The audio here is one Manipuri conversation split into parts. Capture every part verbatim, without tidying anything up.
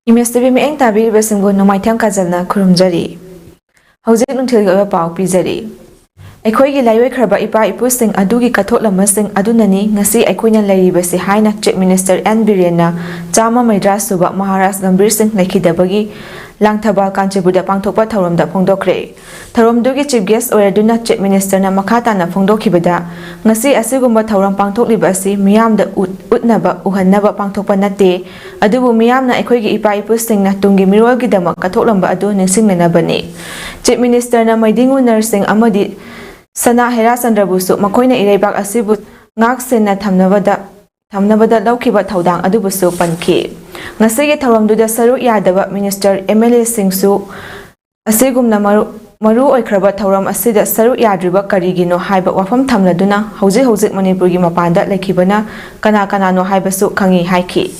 ꯏꯃꯦꯖ ꯇꯤꯚꯤ ꯃꯤꯠꯌꯦꯡ ꯇꯥꯕꯤꯔꯤꯕꯁꯤꯡꯕꯨ ꯅꯣꯡꯃꯥꯏꯊꯦꯝ ꯀꯥꯖꯜꯅ ꯈꯨꯔꯨꯝꯖꯔꯤ꯫ ꯍꯧꯖꯤꯛ ꯅꯨꯡꯊꯤꯜꯒꯤ ꯑꯣꯏꯕ ꯄꯥꯎ ꯄꯤꯖꯔꯤ꯫ ꯑꯩꯈꯣꯏꯒꯤ ꯂꯥꯏꯑꯣꯏꯈ꯭ꯔꯕ ꯏꯄꯥ ꯏꯄꯨꯁꯤꯡ ꯑꯗꯨꯒꯤ ꯀꯠꯊꯣꯛꯂꯝꯕꯁꯤꯡ ꯑꯗꯨꯅꯅꯤ ꯉꯁꯤ ꯑꯩꯈꯣꯏꯅ ꯂꯩꯔꯤꯕꯁꯤ ꯍꯥꯏꯅ Chief Minister N ꯕꯤꯔꯦꯟꯅ ꯆꯥꯝꯃ ꯃꯩꯗ꯭ꯔꯥ ꯁꯨꯕ ꯃꯍꯥꯔꯥꯖ ꯒꯝꯚꯤꯔ ꯁꯤꯡ ꯂꯩꯈꯤꯗꯕꯒꯤ ꯂꯥꯡꯊꯕꯥꯜ ꯀꯥꯟꯆꯤꯄꯨꯔꯗ ꯄꯥꯡꯊꯣꯛꯄ ꯊꯧꯔꯝꯗ ꯐꯣꯡꯗꯣꯛꯈ꯭ꯔꯦ꯫ ꯊꯧꯔꯝꯗꯨꯒꯤ Chief Guest ꯑꯣꯏꯔꯗꯨꯅ Chief Ministerꯅ ꯃꯈꯥ ꯇꯥꯅ ꯐꯣꯡꯗꯣꯛꯈꯤꯕꯗ, ꯉꯁꯤ ꯑꯁꯤꯒꯨꯝꯕ ꯊꯧꯔꯝ ꯄꯥꯡꯊꯣꯛꯂꯤꯕ ꯑꯁꯤ ꯃꯤꯌꯥꯝꯗ ꯎꯠ-, ꯎꯠꯅꯕ, ꯎꯍꯟꯅꯕ ꯄꯥꯡꯊꯣꯛꯄ ꯅꯠꯇꯦ, ꯑꯗꯨꯕꯨ ꯃꯤꯌꯥꯝꯅ ꯑꯩꯈꯣꯏꯒꯤ ꯏꯄꯥ ꯏꯄꯨꯁꯤꯡꯅ ꯇꯨꯡꯒꯤ ꯃꯤꯔꯣꯜꯒꯤꯗꯃꯛ ꯀꯠꯊꯣꯛꯂꯝꯕ ꯑꯗꯨ ꯅꯤꯡꯁꯤꯡꯅꯅꯕꯅꯤ꯫ Chief Ministerꯅ ꯃꯩꯗꯤꯡꯉꯨ ꯅꯔꯁꯤꯡ ꯑꯃꯗꯤ ꯁꯅꯥ ꯍꯦꯔꯥꯆꯟꯗ꯭ꯔꯕꯨꯁꯨ ꯃꯈꯣꯏꯅ ꯏꯔꯩꯕꯥꯛ ꯑꯁꯤꯕꯨ ꯉꯥꯛ ꯁꯦꯟꯅ ꯊꯝꯅꯕꯗ, ꯊꯝꯅꯕꯗ ꯂꯧꯈꯤꯕ ꯊꯧꯗꯥꯡ ꯑꯗꯨꯕꯨꯁꯨ ꯄꯟꯈꯤ꯫ ꯉꯁꯤꯒꯤ ꯊꯧꯔꯝꯗꯨꯗ ꯁꯔꯨꯛ ꯌꯥꯗꯕ Minister, MLAꯁꯤꯡꯁꯨ ꯑꯁꯤꯒꯨꯝꯅ ꯃꯔꯨ, ꯃꯔꯨ ꯑꯣꯏꯈ꯭ꯔꯕ ꯊꯧꯔꯝ ꯑꯁꯤꯗ ꯁꯔꯨꯛ ꯌꯥꯗ꯭ꯔꯤꯕ ꯀꯔꯤꯒꯤꯅꯣ ꯍꯥꯏꯕ ꯋꯥꯐꯝ ꯊꯝꯂꯗꯨꯅ ꯍꯧꯖꯤꯛ ꯍꯧꯖꯤꯛ ꯃꯅꯤꯄꯨꯔꯒꯤ ꯃꯄꯥꯟꯗ ꯂꯩꯈꯤꯕꯅ ꯀꯅꯥ ꯀꯅꯥꯅꯣ ꯍꯥꯏꯕꯁꯨ ꯈꯪꯏ ꯍꯥꯏꯈꯤ꯫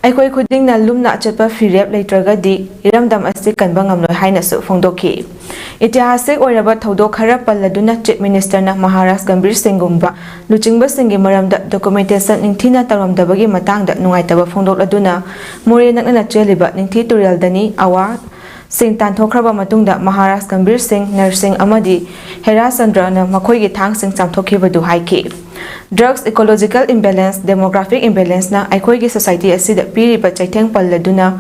ꯑꯩꯈꯣꯏ ꯈꯨꯗꯤꯡꯅ ꯂꯨꯝꯅ ꯑꯆꯠꯄ ꯐꯤꯔꯦꯞ ꯂꯩꯇ꯭ꯔꯒꯗꯤ ꯏꯔꯝꯗꯝ ꯑꯁꯤ ꯀꯟꯕ ꯉꯝꯂꯣꯏ ꯍꯥꯏꯅꯁꯨ ꯐꯣꯡꯗꯣꯛꯈꯤ꯫ ꯏꯇꯤꯍꯥꯁꯤꯛ ꯑꯣꯏꯔꯕ ꯊꯧꯗꯣꯛ ꯈꯔ ꯄꯜꯂꯗꯨꯅ Chief Ministerꯅ ꯃꯍꯥꯔꯥꯖ ꯒꯝꯚꯤꯔ ꯁꯤꯡꯒꯨꯝꯕ ꯂꯨꯆꯤꯡꯕꯁꯤꯡꯒꯤ ꯃꯔꯝꯗ documentation ꯅꯤꯡꯊꯤꯅ ꯇꯧꯔꯝꯗꯕꯒꯤ ꯃꯇꯥꯡꯗ ꯅꯨꯡꯉꯥꯏꯇꯕ ꯐꯣꯡꯗꯣꯛꯂꯗꯨꯅ ꯃꯣꯔꯦ ꯅꯛꯅꯅ ꯆꯦꯜꯂꯤꯕ ꯅꯤꯡꯊꯤ ꯇꯨꯔꯦꯜꯗꯅꯤ ꯑꯋꯥ ꯁꯤꯡ ꯇꯥꯟꯊꯣꯛꯈ꯭ꯔꯕ ꯃꯇꯨꯡꯗ ꯃꯍꯥꯔꯥꯖ ꯒꯝꯚꯤꯔ ꯁꯤꯡ, ꯅꯔꯁꯤꯡ ꯑꯃꯗꯤ ꯍꯦꯔꯥꯆꯟꯗ꯭ꯔꯅ ꯃꯈꯣꯏꯒꯤ ꯊꯥꯡꯁꯤꯡ ꯆꯥꯝꯊꯣꯛꯈꯤꯕꯗꯨ ꯍꯥꯏꯈꯤ꯫ Drugs, ecological imbalance, demographic imbalanceꯅ ꯑꯩꯈꯣꯏꯒꯤ society ꯑꯁꯤꯗ ꯄꯤꯔꯤꯕ ꯆꯩꯊꯦꯡ ꯄꯜꯂꯗꯨꯅ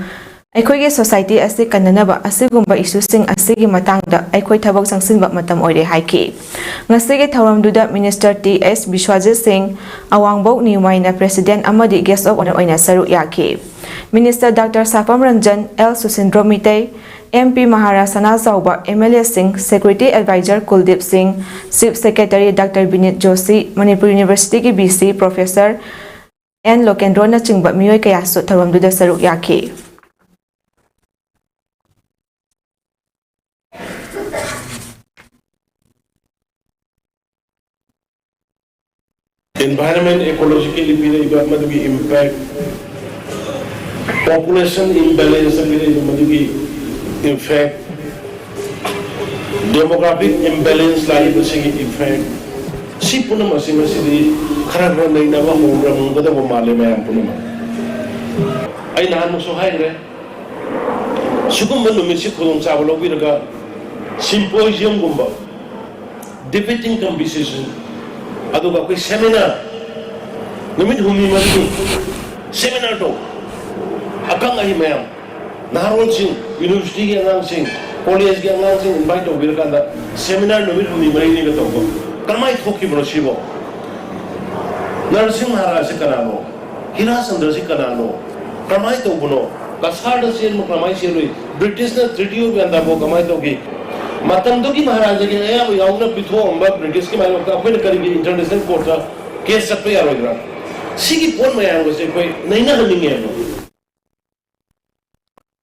ꯑꯩꯈꯣꯏꯒꯤ society ꯑꯁꯤ ꯀꯟꯅꯅꯕ ꯑꯁꯤꯒꯨꯝꯕ issueꯁꯤꯡ ꯑꯁꯤꯒꯤ ꯃꯇꯥꯡꯗ ꯑꯩꯈꯣꯏ ꯊꯕꯛ ꯆꯪꯁꯤꯟꯕ ꯃꯇꯝ ꯑꯣꯏꯔꯦ ꯍꯥꯏꯈꯤ꯫ ꯉꯁꯤꯒꯤ ꯊꯧꯔꯝꯗꯨꯗ Minister ꯇꯤ ꯑꯦꯁ ꯕꯤꯁ꯭ꯋꯖꯤꯠ ꯁꯤꯡ, ꯑꯋꯥꯡꯕꯧ ꯅ꯭ꯌꯨꯃꯥꯏꯅ President ꯑꯃꯗꯤ Guest of Honour ꯑꯣꯏꯅ ꯁꯔꯨꯛ ꯌꯥꯈꯤ꯫ Minister doctor Sapam Ranjan, L Susindro Meitei, M P Maharaj Sanajaoba, MLAꯁꯤꯡ, Security Advisor Kuldeep Singh, Chief Secretary doctor Vineet Joshi, Manipur Universityꯒꯤ VC Professor ꯑꯦꯟ ꯂꯣꯀꯦꯟꯗ꯭ꯔꯣꯅꯆꯤꯡꯕ ꯃꯤꯑꯣꯏ ꯀꯌꯥꯁꯨ ꯊꯧꯔꯝꯗꯨꯗ ꯁꯔꯨꯛ ꯌꯥꯈꯤ꯫ Environment, ecologically ꯄꯤꯔꯛꯏꯕ ꯃꯗꯨꯒꯤ impact, population imbalance ꯄꯤꯔꯛꯏꯕ ꯃꯗꯨꯒꯤ effect, demographic imbalance ꯂꯥꯛꯏꯕꯁꯤꯒꯤ effect, ꯁꯤ ꯄꯨꯝꯅꯃꯛꯁꯤ ꯉꯁꯤꯗꯤ ꯈꯔ ꯈꯔ ꯅꯩꯅꯕ ꯍꯧꯔꯝꯒꯗꯕ ꯃꯥꯜꯂꯦ ꯃꯌꯥꯝ ꯄꯨꯝꯅꯃꯛ꯫ ꯑꯩ ꯅꯍꯥꯟꯃꯨꯛꯁꯨ ꯍꯥꯏꯈ꯭ꯔꯦ, ꯁꯤꯒꯨꯝꯕ ꯅꯨꯃꯤꯠꯁꯤ ꯈꯨꯗꯣꯡꯆꯥꯕ ꯂꯧꯕꯤꯔꯒ symposium ꯒꯨꯝꯕ, debating competition, ꯑꯗꯨꯒ ꯑꯩꯈꯣꯏ seminar, ꯅꯨꯃꯤꯠ ꯍꯨꯝꯅꯤ ꯃꯔꯤꯅꯤ seminar ꯇꯧ꯫ ꯑꯈꯪ ꯑꯍꯩ ꯃꯌꯥꯝ, ꯅꯍꯥꯔꯣꯜꯁꯤꯡ, university ꯒꯤ ꯑꯉꯥꯡꯁꯤꯡ, college ꯀꯤ ꯑꯉꯥꯡꯁꯤꯡ invite ꯇꯧꯕꯤꯔꯀꯥꯟꯗ seminar ꯅꯨꯃꯤꯠ ꯍꯨꯝꯅꯤ ꯃꯔꯤꯅꯤꯒ ꯇꯧꯕ꯫ ꯀꯔꯝꯍꯥꯏꯅ ꯊꯣꯛꯈꯤꯕꯅꯣ ꯁꯤꯕꯣ? ꯅꯔꯁꯤꯡ ꯃꯍꯥꯔꯥꯖꯁꯦ ꯀꯅꯥꯅꯣ? ꯍꯤꯔꯥꯆꯟꯗ꯭ꯔꯁꯤ ꯀꯅꯥꯅꯣ? ꯀꯔꯝꯍꯥꯏꯅ ꯇꯧꯕꯅꯣ? ꯀꯁꯥꯔꯗ ꯆꯦꯟꯕ ꯀꯔꯝꯍꯥꯏꯅ ꯆꯦꯜꯂꯨꯏ? British ꯅ Treaty of Yandabo ꯀꯃꯥꯏꯅ ꯇꯧꯈꯤ? ꯃꯇꯝꯗꯨꯒꯤ ꯃꯍꯥꯔꯥꯖꯥꯒꯤ ꯑꯌꯥꯕ ꯌꯥꯎꯅ ꯄꯤꯊꯣꯛꯑꯝꯕ British ꯀꯤ ꯃꯥꯌꯣꯛꯇ ꯑꯩꯈꯣꯏꯅ ꯀꯔꯤꯒꯤ international court ꯇ case ꯆꯠꯄ ꯌꯥꯔꯣꯏꯗ꯭ꯔꯥ? ꯁꯤꯒꯤ ꯄꯣꯠ ꯃꯌꯥꯝꯒꯁꯦ ꯑꯩꯈꯣꯏ ꯅꯩꯅꯍꯟꯅꯤꯡꯉꯦꯕ꯫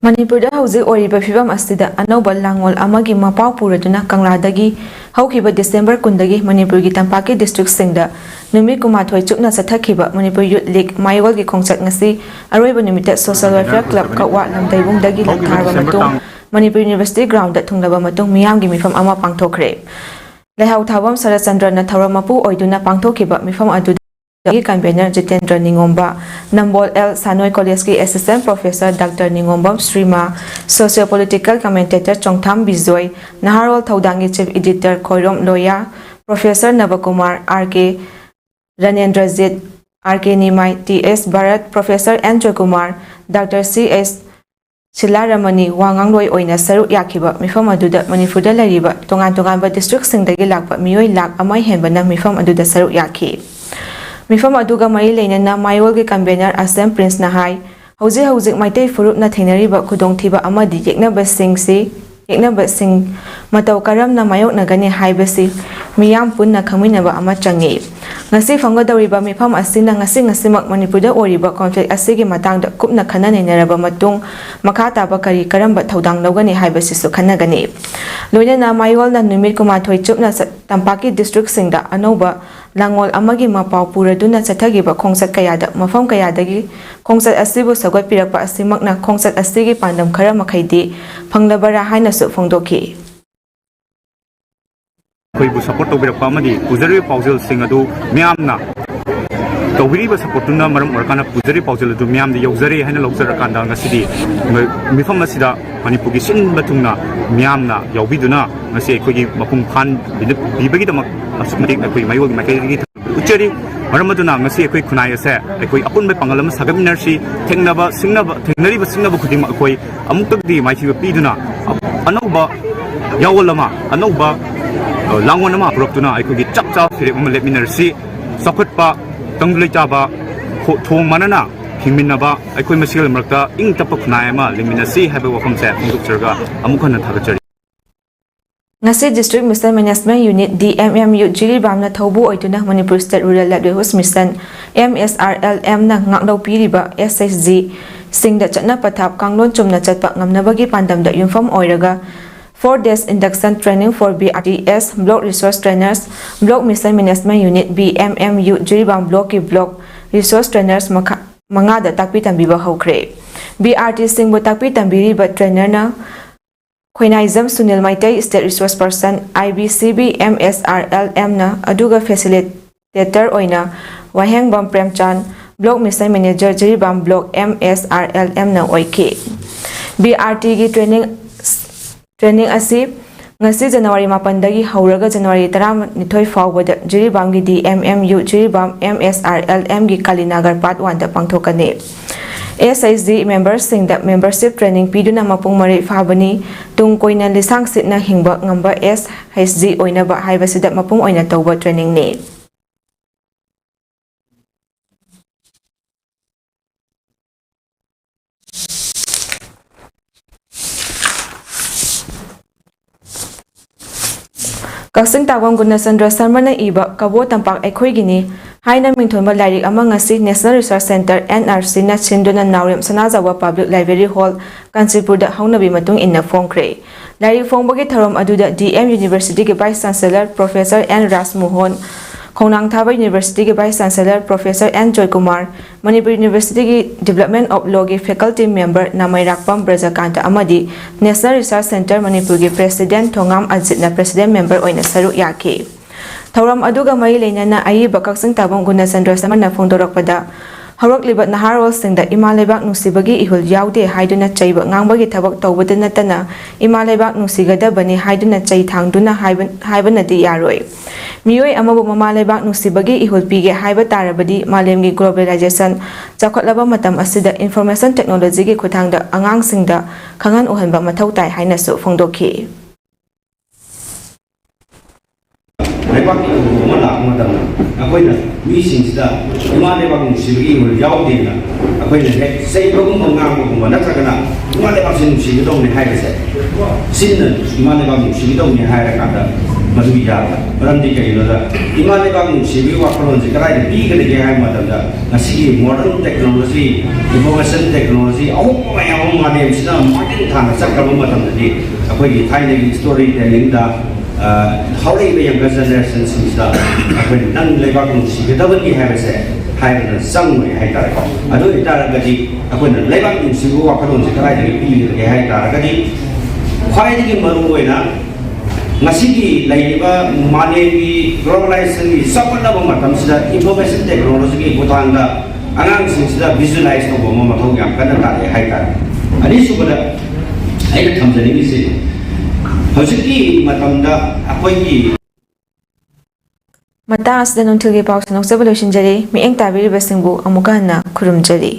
ꯃꯅꯤꯄꯨꯔꯗ ꯍꯧꯖꯤꯛ ꯑꯣꯏꯔꯤꯕ ꯐꯤꯕꯝ ꯑꯁꯤꯗ ꯑꯅꯧꯕ ꯂꯥꯡꯑꯣꯜ ꯑꯃꯒꯤ ꯃꯄꯥꯎ ꯄꯨꯔꯗꯨꯅ ꯀꯪꯂꯥꯗꯒꯤ ꯍꯧꯈꯤꯕ December ꯀꯨꯟꯗꯒꯤ ꯃꯅꯤꯄꯨꯔꯒꯤ ꯇꯝꯄꯥꯛꯀꯤ district ꯁꯤꯡꯗ ꯅꯨꯃꯤꯠ ꯀꯨꯟꯃꯥꯊꯣꯏ ꯆꯨꯞꯅ ꯆꯠꯊꯈꯤꯕ ꯃꯅꯤꯄꯨꯔ Youth League ꯃꯥꯏꯌꯣꯜꯒꯤ ꯈꯣꯡꯆꯠ ꯉꯁꯤ ꯑꯔꯣꯏꯕ ꯅꯨꯃꯤꯠꯇ Social Welfare Club ꯀꯛꯋꯥ ꯂꯝꯗꯩꯕꯨꯡꯗꯒꯤ ꯂꯥꯛꯊꯔꯕ ꯃꯇꯨꯡ ꯃꯅꯤꯄꯨꯔ University ground ꯗ ꯊꯨꯡꯂꯕ ꯃꯇꯨꯡ ꯃꯤꯌꯥꯝꯒꯤ ꯃꯤꯐꯝ ꯑꯃ ꯄꯥꯡꯊꯣꯛꯈ꯭ꯔꯦ꯫ ꯂꯩꯍꯥꯎ ꯊꯥꯕꯝ ꯁꯔꯠꯆꯟꯗ꯭ꯔꯅ ꯊꯧꯔꯝ ꯃꯄꯨ ꯑꯣꯏꯗꯨꯅ ꯄꯥꯡꯊꯣꯛꯈꯤꯕ ꯃꯤꯐꯝ ꯑꯗꯨꯗ ꯒꯤ convener Jitendra Ningomba, Nambol L Sanoi College ꯀꯤ Assistant Professor Doctor Ningombam Shrima, Socio Political Commentator Chongtham Bijoy, Naharol ꯊꯧꯗꯥꯡꯒꯤ Chief Editor Khoirom Loya, Professor Nabakumar, R K Ranendrajit, R K Nimai, T S Bharat, Professor N Joykumar, Doctor C H Shilaramani ꯋꯥ ꯉꯥꯡꯂꯣꯏ ꯑꯣꯏꯅ ꯁꯔꯨꯛ ꯌꯥꯈꯤꯕ ꯃꯤꯐꯝ ꯑꯗꯨꯗ ꯃꯅꯤꯄꯨꯔꯗ ꯂꯩꯔꯤꯕ ꯇꯣꯉꯥꯟ ꯇꯣꯉꯥꯟꯕ district ꯁꯤꯡꯗꯒꯤ ꯂꯥꯛꯄ ꯃꯤꯑꯣꯏ ꯂꯥꯈ ꯑꯃ ꯍꯦꯟꯕꯅ ꯃꯤꯐꯝ ꯑꯗꯨꯗ ꯁꯔꯨꯛ ꯌꯥꯈꯤ꯫ ꯃꯤꯐꯝ ꯑꯗꯨꯒ ꯃꯔꯤ ꯂꯩꯅꯅ ꯃꯥꯏꯌꯣꯜꯒꯤ convener ꯑꯁꯦꯝ ꯄ꯭ꯔꯤꯟꯁꯅ ꯍꯥꯏ, ꯍꯧꯖꯤꯛ ꯍꯧꯖꯤꯛ ꯃꯩꯇꯩ ꯐꯨꯔꯨꯞꯅ ꯊꯦꯡꯅꯔꯤꯕ ꯈꯨꯗꯣꯡꯊꯤꯕ ꯑꯃꯗꯤ ꯌꯦꯛꯅꯕꯁꯤꯡꯁꯤ ꯌꯦꯛꯅꯕꯁꯤꯡ ꯃꯇꯧ ꯀꯔꯝꯅ ꯃꯥꯌꯣꯛꯅꯒꯅꯤ ꯍꯥꯏꯕꯁꯤ ꯃꯤꯌꯥꯝ ꯄꯨꯟꯅ ꯈꯪꯃꯤꯟꯅꯕ ꯑꯃ ꯆꯪꯏ꯫ ꯉꯁꯤ ꯐꯝꯒꯗꯧꯔꯤꯕ ꯃꯤꯐꯝ ꯑꯁꯤꯅ ꯉꯁꯤ ꯉꯁꯤꯃꯛ ꯃꯅꯤꯄꯨꯔꯗ ꯑꯣꯏꯔꯤꯕ conflict ꯑꯁꯤꯒꯤ ꯃꯇꯥꯡꯗ ꯀꯨꯞꯅ ꯈꯟꯅ ꯅꯩꯅꯔꯕ ꯃꯇꯨꯡ ꯃꯈꯥ ꯇꯥꯕ ꯀꯔꯤ ꯀꯔꯝꯕ ꯊꯧꯗꯥꯡ ꯂꯧꯒꯅꯤ ꯍꯥꯏꯕꯁꯤꯁꯨ ꯈꯟꯅꯒꯅꯤ꯫ ꯂꯣꯏꯅꯅ ꯃꯥꯌꯣꯜꯅ ꯅꯨꯃꯤꯠ ꯀꯨꯟꯃꯥꯊꯣꯏ ꯆꯨꯞꯅ ꯆꯠ-, ꯇꯝꯄꯥꯛꯀꯤ district ꯁꯤꯡꯗ ꯑꯅꯧꯕ ꯂꯥꯡꯑꯣꯜ ꯑꯃꯒꯤ ꯃꯄꯥꯎ ꯄꯨꯔꯗꯨꯅ ꯆꯠꯊꯈꯤꯕ ꯈꯣꯡꯆꯠ ꯀꯌꯥꯗ ꯃꯐꯝ ꯀꯌꯥꯗꯒꯤ ꯈꯣꯡꯆꯠ ꯑꯁꯤꯕꯨ ꯁꯧꯒꯠꯄꯤꯔꯛꯄ ꯑꯁꯤꯃꯛꯅ ꯈꯣꯡꯆꯠ ꯑꯁꯤꯒꯤ ꯄꯥꯟꯗꯝ ꯈꯔ ꯃꯈꯩꯗꯤ ꯐꯪꯂꯕꯔꯥ ꯍꯥꯏꯅꯁꯨ ꯐꯣꯡꯗꯣꯛꯈꯤ꯫ ꯑꯩꯈꯣꯏꯕꯨ support ꯇꯧꯕꯤꯔꯛꯄ ꯑꯃꯗꯤ ꯄꯨꯖꯔꯤꯕ ꯄꯥꯎꯖꯦꯜꯁꯤꯡ ꯑꯗꯨ ꯃꯤꯌꯥꯝꯅ ꯇꯧꯕꯤꯔꯤꯕ ꯁꯄꯣꯔꯠꯇꯨꯅ ꯃꯔꯝ ꯑꯣꯏꯔꯀꯥꯟꯗ ꯄꯨꯖꯔꯤ ꯄꯥꯎꯖꯦꯜ ꯑꯗꯨ ꯃꯤꯌꯥꯝꯗ ꯌꯧꯖꯔꯦ ꯍꯥꯏꯅ ꯂꯧꯖꯔꯀꯥꯟꯗ ꯉꯁꯤꯗꯤ ꯃꯤꯐꯝ ꯑꯁꯤꯗ ꯃꯅꯤꯄꯨꯔꯒꯤ ꯁꯤꯟꯕ ꯊꯨꯡꯅ ꯃꯤꯌꯥꯝꯅ ꯌꯥꯎꯕꯤꯗꯨꯅ ꯉꯁꯤ ꯑꯩꯈꯣꯏꯒꯤ ꯃꯄꯨꯡ ꯐꯥꯍꯟꯕꯤꯕꯒꯤꯗꯃꯛ ꯑꯁꯨꯛꯀꯤ ꯃꯇꯤꯛ ꯑꯩꯈꯣꯏ ꯃꯥꯏꯀꯩꯗꯒꯤ ꯎꯠꯆꯔꯤ꯫ ꯃꯔꯝ ꯑꯗꯨꯅ ꯉꯁꯤ ꯑꯩꯈꯣꯏ ꯈꯨꯟꯅꯥꯏ ꯑꯁꯦ ꯑꯩꯈꯣꯏ ꯑꯄꯨꯟꯕ ꯄꯥꯡꯒꯜ ꯑꯃ ꯁꯥꯒꯠꯃꯤꯟꯅꯔꯁꯤ꯫ ꯊꯦꯡꯅꯕ ꯁꯤꯡꯅꯕ ꯊꯦꯡꯅꯔꯤꯕ ꯁꯤꯡꯅꯕ ꯈꯨꯗꯤꯡꯃꯛ ꯑꯩꯈꯣꯏ ꯑꯃꯨꯛꯇꯪꯗꯤ ꯃꯥꯏꯊꯤꯕ ꯄꯤꯗꯨꯅ ꯑꯅꯧꯕ ꯌꯥꯑꯣꯜ ꯑꯃ, ꯑꯅꯧꯕ ꯂꯥꯡꯑꯣꯜ ꯑꯃ ꯄꯨꯔꯛꯇꯨꯅ ꯑꯩꯈꯣꯏꯒꯤ ꯆꯞ ꯆꯥꯕ ꯐꯤꯔꯦꯞ ꯑꯃ ꯂꯦꯞꯃꯤꯟꯅꯔꯁꯤ꯫ ꯆꯥꯎꯈꯠꯄ, ꯇꯪꯗꯨ ꯂꯩꯇꯥꯕ, ꯊꯣꯡ ꯃꯥꯟꯅꯅ ꯍꯤꯡꯃꯤꯟꯅꯕ, ꯑꯩꯈꯣꯏ ꯃꯁꯦꯜ ꯃꯔꯛꯇ ꯏꯪ ꯇꯞꯄ ꯈꯨꯟꯅꯥꯏ ꯑꯃ ꯂꯤꯡꯃꯤꯟꯅꯁꯤ ꯍꯥꯏꯕ ꯋꯥꯐꯝꯁꯦ ꯐꯣꯡꯗꯣꯛꯆꯔꯒ ꯑꯃꯨꯛ ꯍꯟꯅ ꯊꯥꯒꯠꯆꯔꯤ꯫ ꯉꯁꯤ District Mister Management Unit, D M M U, ꯖꯤꯔꯤꯕꯥꯝꯅ ꯊꯧꯕꯨ ꯑꯣꯏꯗꯨꯅ Manipur State Rural Livelihood Mission, M S R L M, ꯅ ꯉꯥꯛꯂꯧ ꯄꯤꯔꯤꯕ S H G ꯁꯤꯡꯗ ꯆꯠꯅ ꯄꯊꯥꯞ ꯀꯥꯡꯂꯣꯟ ꯆꯨꯝꯅ ꯆꯠꯄ ꯉꯝꯅꯕꯒꯤ ꯄꯥꯟꯗꯝꯗ ꯌꯨꯝꯐꯝ ꯑꯣꯏꯔꯒ four days induction training for B R T S, Block Resource Trainers, Block Mission Management Unit, B M M U, Jiribam Block ꯀꯤ Block Resource Trainers ꯃꯈꯥ ꯃꯉꯥꯗ ꯇꯥꯛꯄꯤ ꯇꯝꯕꯤꯕ ꯍꯧꯈ꯭ꯔꯦ꯫ B R T ꯁꯤꯡꯕꯨ ꯇꯥꯛꯄꯤ ꯇꯝꯕꯤꯔꯤꯕ trainer ꯅ ꯈꯣꯏꯅꯥꯏꯖꯝ Sunil Meitei, State Resource Person, I B C B, M S R L M, ꯅ, ꯑꯗꯨꯒ facilitator ꯑꯣꯏꯅ ꯋꯥꯍꯦꯡꯕꯝ ꯄ꯭ꯔꯦꯝꯆꯥꯟ, Block Mission Manager, Jiribam Block, M S R L M, ꯅ ꯑꯣꯏꯈꯤ꯫ B R T ꯒꯤ training, training ꯑꯁꯤ ꯉꯁꯤ January ꯃꯥꯄꯟꯗꯒꯤ ꯍꯧꯔꯒ January ꯇꯔꯥꯅꯤꯊꯣꯏ ꯐꯥꯎꯕꯗ ꯖꯤꯔꯤꯕꯥꯝꯒꯤ D M M U, Jiribam, M S R L M ꯒꯤ ꯀꯥꯂꯤꯅꯥꯒꯔ Part One ꯗ ꯄꯥꯡꯊꯣꯛꯀꯅꯤ꯫ S H G member ꯁꯤꯡꯗ membership training ꯄꯤꯗꯨꯅ ꯃꯄꯨꯡ ꯃꯔꯩ ꯐꯥꯕꯅꯤ꯫ ꯇꯨꯡ ꯀꯣꯏꯅ ꯂꯤꯁꯥꯡ ꯁꯤꯠꯅ ꯍꯤꯡꯕ ꯉꯝꯕ S H G ꯑꯣꯏꯅꯕ ꯍꯥꯏꯕꯁꯤꯗ ꯃꯄꯨꯡ ꯑꯣꯏꯅ ꯇꯧꯕ training ꯅꯤ꯫ ꯀꯛꯆꯤꯡ ꯇꯥꯐꯝ ꯒꯨꯅꯆꯟꯗ꯭ꯔ ꯁꯔꯃꯅ ꯏꯕ ꯀꯕꯣ ꯇꯝꯄꯥꯛ ꯑꯩꯈꯣꯏꯒꯤꯅꯤ ꯍꯥꯏꯅ ꯃꯤꯡꯊꯣꯟꯕ ꯂꯥꯏꯔꯤꯛ ꯑꯃ ꯉꯁꯤ National Research Centre, N R C, ꯅ ꯁꯤꯟꯗꯨꯅ ꯅꯥꯎꯔꯦꯝ ꯁꯅꯥꯖꯥꯎꯕ Public Library Hall, ꯀꯥꯟꯆꯤꯄꯨꯔꯗ ꯍꯧꯅꯕꯤ ꯃꯇꯨꯡ ꯏꯟꯅ ꯐꯣꯡꯈ꯭ꯔꯦ꯫ ꯂꯥꯏꯔꯤꯛ ꯐꯣꯡꯕꯒꯤ ꯊꯧꯔꯝ ꯑꯗꯨꯗ D M University ꯒꯤ Vice Chancellor Professor N ꯔꯥꯖꯃꯣꯍꯟ, ꯈꯣꯡꯅꯥꯡ ꯊꯥꯕ University ꯒꯤ Vice Chancellor Professor N Joykumar, Manipur University ꯒꯤ Department of Law ꯒꯤ faculty member ꯅꯥꯃꯩꯔꯥꯛꯄꯝ ꯕ꯭ꯔꯖꯀꯥꯟꯇ ꯑꯃꯗꯤ National Research Centre ꯃꯅꯤꯄꯨꯔꯒꯤ President ꯊꯣꯉꯥꯝ ꯑꯖꯤꯠꯅ President member ꯑꯣꯏꯅ ꯁꯔꯨꯛ ꯌꯥꯈꯤ꯫ ꯊꯧꯔꯝ ꯑꯗꯨꯒ ꯃꯔꯤ ꯂꯩꯅꯅ ꯑꯏꯕ ꯀꯛꯆꯤꯡ ꯇꯥꯐꯝ ꯒꯨꯅꯆꯟꯗ꯭ꯔ ꯁꯃꯔꯅ ꯐꯣꯡꯗꯣꯔꯛꯄꯗ, ꯍꯧꯔꯛꯂꯤꯕ ꯅꯍꯥꯔꯣꯜꯁꯤꯡꯗ ꯏꯃꯥ ꯂꯩꯕꯥꯛ ꯅꯨꯡꯁꯤꯕꯒꯤ ꯏꯍꯨꯜ ꯌꯥꯎꯗꯦ ꯍꯥꯏꯗꯨꯅ ꯆꯩꯕ ꯉꯥꯡꯕꯒꯤ ꯊꯕꯛ ꯇꯧꯕꯗ ꯅꯠꯇꯅ, ꯏꯃꯥ ꯂꯩꯕꯥꯛ ꯅꯨꯡꯁꯤꯒꯗꯕꯅꯤ ꯍꯥꯏꯗꯨꯅ ꯆꯩ ꯊꯥꯡꯗꯨꯅ ꯍꯥꯏꯕ-, ꯍꯥꯏꯕꯅꯗꯤ ꯌꯥꯔꯣꯏ꯫ ꯃꯤꯑꯣꯏ ꯑꯃꯕꯨ ꯃꯃꯥ ꯂꯩꯕꯥꯛ ꯅꯨꯡꯁꯤꯕꯒꯤ ꯏꯍꯨꯜ ꯄꯤꯒꯦ ꯍꯥꯏꯕ ꯇꯥꯔꯕꯗꯤ, ꯃꯥꯂꯦꯝꯒꯤ globalization ꯆꯥꯎꯈꯠꯂꯕ ꯃꯇꯝ ꯑꯁꯤꯗ information technologyꯒꯤ ꯈꯨꯠꯊꯥꯡꯗ ꯑꯉꯥꯡꯁꯤꯡꯗ ꯈꯪꯍꯟ ꯎꯍꯟꯕ ꯃꯊꯧ ꯇꯥꯏ ꯍꯥꯏꯅꯁꯨ ꯐꯣꯡꯗꯣꯛꯈꯤ꯫ ꯂꯩꯕꯥꯛꯀꯤ ꯊꯧꯗꯣꯛ ꯑꯃ ꯂꯥꯛꯄ ꯃꯇꯝꯗ ꯑꯩꯈꯣꯏꯅ ꯃꯤꯁꯤꯡꯁꯤꯗ ꯏꯃꯥ ꯂꯩꯕꯥꯛ ꯅꯨꯡꯁꯤꯕꯒꯤ ꯏꯍꯨꯜ ꯌꯥꯎꯗꯦꯅ ꯑꯩꯈꯣꯏꯅ ꯍꯦꯛ ꯆꯩꯕꯒꯨꯝꯕ, ꯉꯥꯡꯕꯒꯨꯝꯕ, ꯅꯠꯇ꯭ꯔꯒꯅ ꯏꯃꯥ ꯂꯩꯕꯥꯛꯁꯦ ꯅꯨꯡꯁꯤꯒꯗꯧꯅꯦ ꯍꯥꯏꯕꯁꯦ, ꯆꯤꯟꯅ ꯏꯃꯥ ꯂꯩꯕꯥꯛ ꯅꯨꯡꯁꯤꯒꯗꯧꯅꯦ ꯍꯥꯏꯔꯀꯥꯟꯗ ꯃꯗꯨ ꯌꯥꯗꯕ꯫ ꯃꯔꯝꯗꯤ ꯀꯩꯒꯤꯅꯣꯗ, ꯏꯃꯥ ꯂꯩꯕꯥꯛ ꯅꯨꯡꯁꯤꯕꯒꯤ ꯋꯥꯈꯜꯂꯣꯟꯁꯦ ꯀꯗꯥꯏꯗ ꯄꯤꯒꯗꯒꯦ ꯍꯥꯏꯕ ꯃꯇꯝꯗ, ꯉꯁꯤꯒꯤ modern technology, information technology ꯑꯍꯣꯡꯕ ꯃꯌꯥꯝ ꯑꯃ ꯃꯥꯂꯦꯝꯁꯤꯗ ꯃꯥꯡꯖꯤꯜ ꯊꯥꯅ ꯆꯠꯈ꯭ꯔꯕ ꯃꯇꯝꯗꯗꯤ, ꯑꯩꯈꯣꯏꯒꯤ ꯊꯥꯏꯅꯒꯤ story tellingꯗ, ꯑ, ꯍꯧꯔꯛꯏꯕ younger generationꯁꯤꯡꯁꯤꯗ ꯑꯩꯈꯣꯏꯅ ꯅꯪ ꯂꯩꯕꯥꯛ ꯅꯨꯡꯁꯤꯒꯗꯕꯅꯤ ꯍꯥꯏꯕꯁꯦ ꯍꯥꯏꯕꯗ ꯆꯪꯉꯣꯏ ꯍꯥꯏꯇꯥꯔꯦꯀꯣ꯫ ꯑꯗꯨ ꯑꯣꯏꯇꯥꯔꯒꯗꯤ ꯑꯩꯈꯣꯏꯅ ꯂꯩꯕꯥꯛ ꯅꯨꯡꯁꯤꯕ ꯋꯥꯈꯜꯂꯣꯟꯁꯦ ꯀꯗꯥꯏꯗꯒꯤ ꯄꯤꯒꯗꯒꯦ ꯍꯥꯏ ꯇꯥꯔꯒꯗꯤ, ꯈ꯭ꯋꯥꯏꯗꯒꯤ ꯃꯔꯨ ꯑꯣꯏꯅ ꯉꯁꯤꯒꯤ ꯂꯩꯔꯤꯕ ꯃꯥꯂꯦꯝꯒꯤ globalizationꯒꯤ ꯆꯥꯎꯈꯠꯂꯕ ꯃꯇꯝꯁꯤꯗ information technologyꯒꯤ ꯈꯨꯠꯊꯥꯡꯗ ꯑꯉꯥꯡꯁꯤꯡꯁꯤꯗ visualize ꯇꯧꯕ ꯑꯃ ꯃꯊꯧ ꯌꯥꯝ ꯀꯟꯅ ꯇꯥꯔꯛꯑꯦ ꯍꯥꯏꯇꯥꯔꯦ꯫ ꯑꯅꯤꯁꯨꯕꯗ ꯑꯩꯅ ꯊꯝꯖꯅꯤꯡꯉꯤꯁꯤ, ꯍꯧꯖꯤꯛꯀꯤ ꯃꯇꯝꯗ ꯑꯩꯈꯣꯏꯒꯤ ꯃꯇꯥꯡ ꯑꯁꯤꯗ ꯅꯨꯡꯊꯤꯜꯒꯤ ꯄꯥꯎ ꯁꯟꯗꯣꯛꯆꯕ ꯂꯣꯏꯁꯤꯟꯖꯔꯦ꯫ ꯃꯤꯠꯌꯦꯡ ꯇꯥꯕꯤꯔꯤꯕꯁꯤꯡꯕꯨ ꯑꯃꯨꯛꯀ ꯍꯟꯅ ꯈꯨꯔꯨꯝꯖꯔꯤ꯫